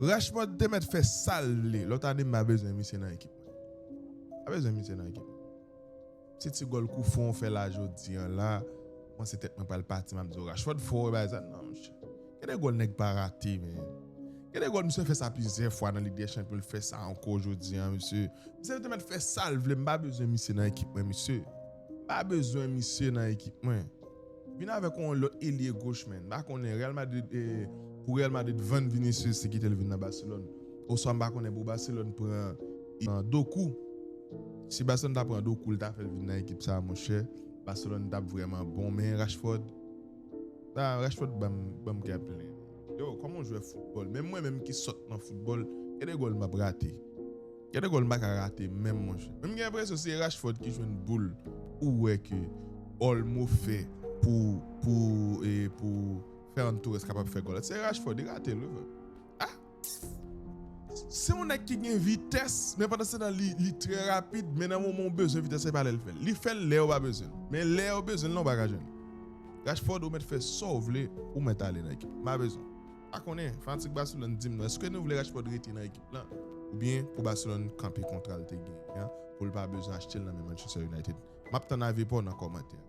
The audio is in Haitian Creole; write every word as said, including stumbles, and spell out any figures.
Rashford te mèt fè sa l vle. Lòt ane, m pa bezwen misye nan ekip mwen. M pa bezwen misye nan ekip mwen. Se ti gòl kou fon fè la jodi an la, mwen se tèt mwen pral pati, m ap di w Rashford fò, e bagay sa. Non, monchè. Gen de gòl nèg pa rate, men. Gen de gòl misye fè sa plizyè fwa nan Lig dè Chanpyon, l fè sa ankò jodi an, mesye. Misye te mèt fè sa l vle, m pa bezwen misye nan ekip mwen, mesye. M pa bezwen misye nan ekip mwen. Vin avèk yon lòt elye goch, man. M pa konnen Real Madrid, eh, pou Real Madrid vann Vinicius, se kite l vin nan Barcelone. Oswa m pa konnen pou Barcelone pran, eh, Doku. Si Barcelone ta pran Doku, l ta fè l vin nan ekip sa, monchè, Barcelone t ap vrèman bon. Men Rashford, ah, Rashford ban m, ban m kè plen. Yo, kòman w jwè foutbòl? Menm mwen menm ki sòt nan foutbòl, gen de gòl m ap rate. Gen de gòl m pa ka rate menm, monchè. Menm gen enpresyon se Rashford ki jwenn boul ou wè ke Olmo fè pou, pou, e, pou Ferran Torres kapab fè gòl. Se Rashford, li rate l, wi, frè. Ah! Se yon nèg ki gen vitès, men pandan se tan, li, li trè rapid, men nan moman w bezwen vitès, se pa lè l fè l. Li fè l lè w pa bezwen l. Men lè w bezwen l, non, w pa ka jwenn. Rashford, ou mèt fè sa w vle, ou mèt ale nan ekip. M pa bezwen. Pa konnen, fanatik Barcelone, di m non, èske nou vle Rashford rete nan ekip lan? Oubyen pou Barcelone kanpe kontra l te genyen an, pou l pa bezwen achte l nan men Manchester United? M ap tann avi pa w nan kòmantè.